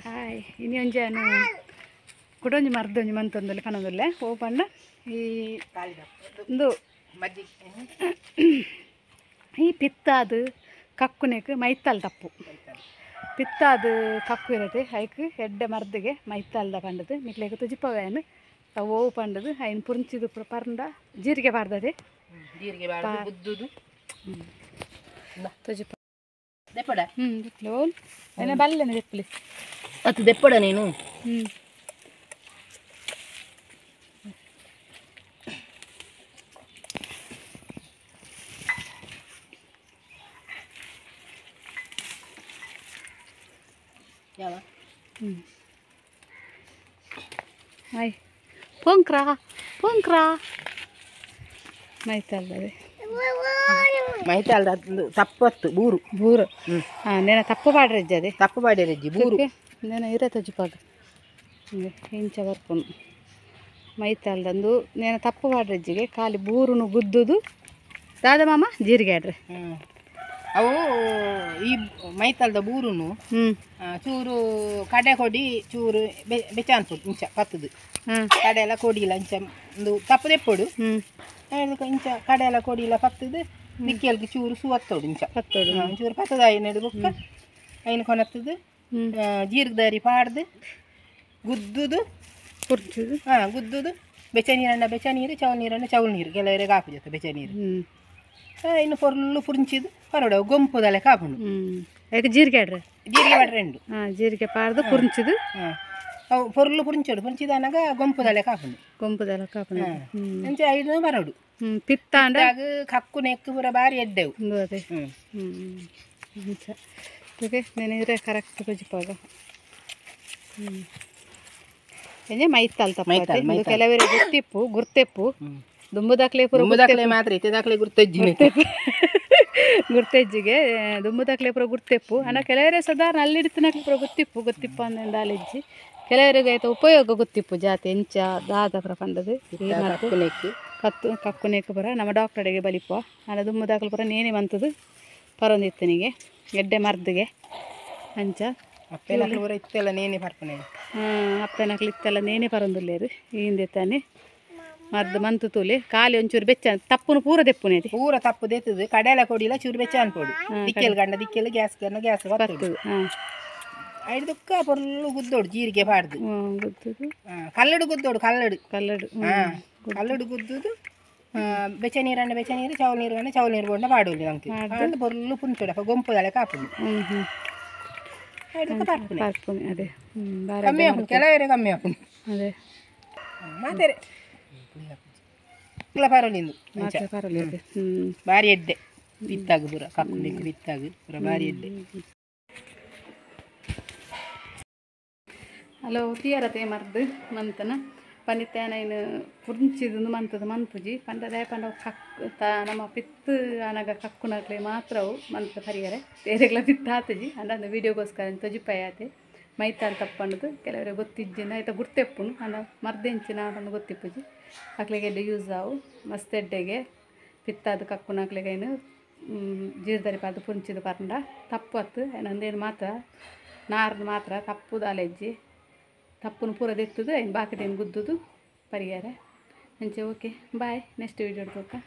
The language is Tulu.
ಹಾಯ್ ಇನಿ ಒಂಜಾನು ಕುಡೊಂಜಿ ಮರ್ದೊಂಜಿ ಮಂತೊಂದುಲ್ಲೆ ಪನೊಂದುಲ್ಲೆ ಓ ಪಂಡ ಈ ಇಂದು ಈ ಪಿತ್ತಾದು ಕಕ್ಕುನೆಕ್ ಮೈತಾಲ್ ತಪ್ಪು ಪಿತ್ತಾದು ಕಕ್ಕು ಇರತ್ತೆ ಐಕ್ ಎಡ್ಡೆ ಮರ್ದಿಗೆ ಮೈತಾಲ್ದ ಪಂಡದು ನಿಕ್ಲೆಗ್ ತುಜಿಪವೇನು ಓವು ಪಂಡದು ಐನ್ ಪುಂಚಿದು ಪರಂಡ ಜೀರಿಗೆ ಪಾಡ್ದದೆ ಜೀರಿಗೆ ಪಾಡ್ದು ಗುದ್ದುದು ತುಜಿಪ ದೆಪ್ಪಡ ಲೋನ್ ಏನ ಬಲ್ಲೆನೆ ದೆಪ್ಪಲಿ ಅದು ದೆಪ್ಪಡ ನೀನು ಯಾವ ಆಯ್ ಪೊಂಕ್ರಾ ಪೊಂಕ್ರಾ ಮೈತಲ್ದದೆ ಮೈತಲ್ದ ತಪ್ಪತ್ತು ಬೂರು ಬೂರು ಹಾಂ ನೇನ ತಪ್ಪು ಪಾಡ್ರೆಜ್ಜಿ ಅದೇ ತಪ್ಪು ಪಾಡ್ರೆಜ್ಜಿ ಬೂರು ನೇನ ಇರ ತಜ್ಜಿಪಾಗ ಇಂಚ ಬರ್ಪುನು ಮೈತಲ್ದಂದು ನೇನ ತಪ್ಪು ಪಾಡ್ರೆಜ್ಜಿಗೆ ಖಾಲಿ ಬೂರುನು ಗುದ್ದುದು ದಾದ ಮಾಮ ಜೀರಿಗೆ ಆಡ್ರೆ ಅವು ಈ ಮೈತಲ್ದ ಬೂರುನು ಚೂರು ಕಡೆ ಕೊಡಿ ಚೂರು ಬೆಚಾನ್ಪುಡು ಇಂಚ ಪತ್ತದು ಕಡೆ ಎಲ್ಲ ಕೊಡಿಲ್ಲ ಇಂಚ ಒಂದು ತಪ್ಪು ದೆಪ್ಪೊಡು ಇಂಚ ಕಡೆ ಎಲ್ಲ ಕೊಡಿಲ್ಲ ಪತ್ತದು ನಿಕ್ಕೆಲ್ಗೆ ಚೂರು ಸುವತ್ತೋಡು ಇಂಚ ಪತ್ತೋಡು ಚೂರು ಪತ್ತದ ಐನಡು ಬೊಕ್ಕ ಐನು ಕೊನತ್ತದು ಜೀರ್ಗದಾರಿ ಪಾಡ್ದು ಗುದ್ದುದು ಪುರ್ಚುದು ಹಾಂ ಗುದ್ದುದು ಬೆಚ್ಚ ನೀರನ್ನ ಬೆಚ್ಚ ನೀರು ಚೌಲ್ ನೀರನ್ನ ಚೌಲ್ ನೀರು ಕೆಲವರಿಗೆ ಹಾಪು ಜೊತೆ ಬೆಚ್ಚ ನೀರು ಇನ್ನು ಪೊರ್ಲು ಪುಂಚಿದು ಪರೋಡ ಗೊಂಪುದಲೆ ಕಾಪುಂಡು ಯಾಕೆ ಜೀರಿಗೆ ಆಡ್ರೆ ಜೀರಿಗೆ ಪಾಡ್ರೆ ಉಂಡು ಹಾಂ ಜೀರಿಗೆ ಪಾಡ್ದು ಪುಂಚಿದು ಹಾಂ ಅವು ಪೊರ್ಲು ಪುಂಚೋಡು ಪುಂಚಿದಾನಾಗ ಗೊಂಪುದಲೆ ಕಾಪುಂಡು ಗೊಂಪುದಲೆ ಕಾಪುಂಡು ಅಂಚೆ ಐದು ಬರೋಡು ಪಿತ್ತಾಂಡ ಕಕ್ಕು ನೆಕ್ಕು ಪೂರ ಬಾರಿ ಎಡ್ಡೆವು ಅದೇ ಓಕೆ నేను ಇರೆ ಕರೆಕ್ಟ್ ಕೊಜಿಪಾಗ ಎಂಜೆ ಮೈತಾಲ್ ತಪ್ಪ ಕೆಲವರಿಗೆ ಗೊತ್ತಿಪ್ಪು ಗುರ್ತೆಪ್ಪು ದುಂಬುದಾಕ್ಲೆ ಪೂರ ದುಂಬುದಾಕ್ಲೆ ಮಾತ್ರ ಇತ್ತೆ ದಾಖಲೆ ಗುರ್ತೆಜ್ಜಿ ಗುರ್ತೆಜ್ಜಿಗೆ ದುಂಬುದಾಕ್ಲೆ ಪೂರ ಗುರ್ತೆಪ್ಪು ಅಣ್ಣ ಕೆಲವರೇ ಸಾಧಾರಣ ಅಲ್ಲಿಡ್ತಿನಕ್ಲೆ ಪೂರ ಗೊತ್ತಿಪ್ಪು ಗೊತ್ತಿಪ್ಪು ಅಂದಾಲೆಜ್ಜಿ ಕೆಲವರಿಗೆ ಆಯ್ತು ಉಪಯೋಗ ಗೊತ್ತಿಪ್ಪು ಜಾತಿ ಎಂಚ ದಾದ ಪೂರ ಪಂಡದು ಕತ್ತು ಕಕ್ಕುನೆಕ್ ಪೂರ ನಮ್ಮ ಡಾಕ್ಟರ್ಗೆ ಬಲಿಪ ಅಣ್ಣ ದುಂಬುದಾಕ್ಲೆ ಪೂರ ನೇನೆ ಮಂತದು ಪರೊಂದಿತ್ತನಿಗೆ ಎಡ್ಡೆ ಮರ್ದಿಗೆ ಅಂಚ ಇತ್ತೆಲ್ಲ ನೇನೆ ಪರ್ಪುನೆ ಅಪ್ಪನಕ್ಲು ಇತ್ತೆಲ್ಲ ನೇನೆ ಪರೊಂದುಲ್ಲೇರು ಈ ತಾನೆ ಮರ್ದು ಮಂತು ತೂಲಿ ಖಾಲಿ ಒಂಚೂರು ಬೆಚ್ಚ ತಪ್ಪುನು ಪೂರ ದೆಪ್ಪುನೆ ಪೂರ ತಪ್ಪು ದೆತ್ತದು ಕಡೆಲ ಕೊಡಿಲ್ಲ ಚೂರು ಬೆಚ್ಚ ಅನ್ಪೋಡು ದಿಕ್ಕೆಲ್ ಗಂಡ ದಿಕ್ಕೆಲ್ ಗ್ಯಾಸ್ ಗಂಡ ಗ್ಯಾಸ್ ಬರ್ತದೆ ಐದುಕ್ಕ ಪೊರ್ಲು ಗುದ್ದೋಡು ಜೀರಿಗೆ ಪಾಡ್ದು ಗುದ್ದುದು ಕಲ್ಲಡು ಗುದ್ದೋಡು ಕಲ್ಲಡು ಕಲ್ಲಡು ಕಲ್ಲಡು ಗುದ್ದುದು ಬೆಚ್ಚ ನೀರನ್ನ ಬೆಚ್ಚ ನೀರು ಚೌಲ್ ನೀರು ಗಂಡ ಚೌಲ್ ನೀರು ಗೊಂಡ ಪಾಡೋಲಿ ನಮ್ಗೆ ಪಾಡ್ದು ಪೊರ್ಲು ಪುಂಚೋಡು ಗೊಂಪುದಲೆ ಕಾಪುಂಡು ಐದಕ್ಕ ಪಾರ್ಪುನೆ ಅದೇ ಕಮ್ಮಿ ಆಪುಂಡು ಕೆಲವರೆ ಕಮ್ಮಿ ಆಪುಂಡು ಅದೇ ಮಾತೆರೆ ಬಾರಿ ಎಡ್ಡೆ ಬಿತ್ತಾಗ ಪೂರ ಕಕ್ಕು ಬಿತ್ತಾಗ ಪೂರ ಬಾರಿ ಎಡ್ಡೆ. ಹಲೋ ತೀಯರತೆ ಮರ್ದು ಮಂತನ ಪನಿತೇನ ಇನ್ನು ಪುಂಚಿದು ಮಂತದ ಮನ್ಪುಜಿ ಪಂಡದೆ ಪಂಡ ಕಕ್ಕು ತ ನಮ್ಮ ಪಿತ್ತು ಅನಗ ಕಕ್ಕುನಕ್ಲೆ ಮಾತ್ರವು ಮಂತದ ಪರಿಯರೆ ಬೇರೆಗ್ಲ ಪಿತ್ತು ಆತಜಿ ಅಂದ ವೀಡಿಯೋಗೋಸ್ಕರ ತೊಜಿಪಾಯತೆ ಮೈತಾಲ್ ತಪ್ಪಂಡದು ಕೆಲವರಿಗೆ ಗೊತ್ತಿಜ್ಜಿನ ಆಯ್ತಾ ಗುರ್ತೆಪ್ಪುನು ಅಂದ ಮರ್ದೆಂಚಿನ ಪಂಡ ಗೊತ್ತಿಪ್ಪುಜಿ ಅಕ್ಲೆಗೆ ಎಡ್ಡೆ ಯೂಸ್ ಆವು ಮಸ್ತ್ ಎಡ್ಡೆಗೆ ಪಿತ್ತಾದ ಕಕ್ಕುನಕ್ಲೆಗೆ ಏನು ಜೀರ್ದರಿ ಪಾದ ಪುಂಚಿದ ಪರಂಡ ತಪ್ಪು ಅತ್ತು ಏನಂದೇನು ಮಾತ್ರ ನಾರ್ದು ಮಾತ್ರ ತಪ್ಪುದು ಅಲೆಜ್ಜಿ ತಪ್ಪುನು ಪೂರ ದೆತ್ತದು ಏನು ಬಾಕಿದೇನು ಗುದ್ದುದು ಪರಿಹಾರ ಅಂಚೆ okay bye next video ತೋಕ.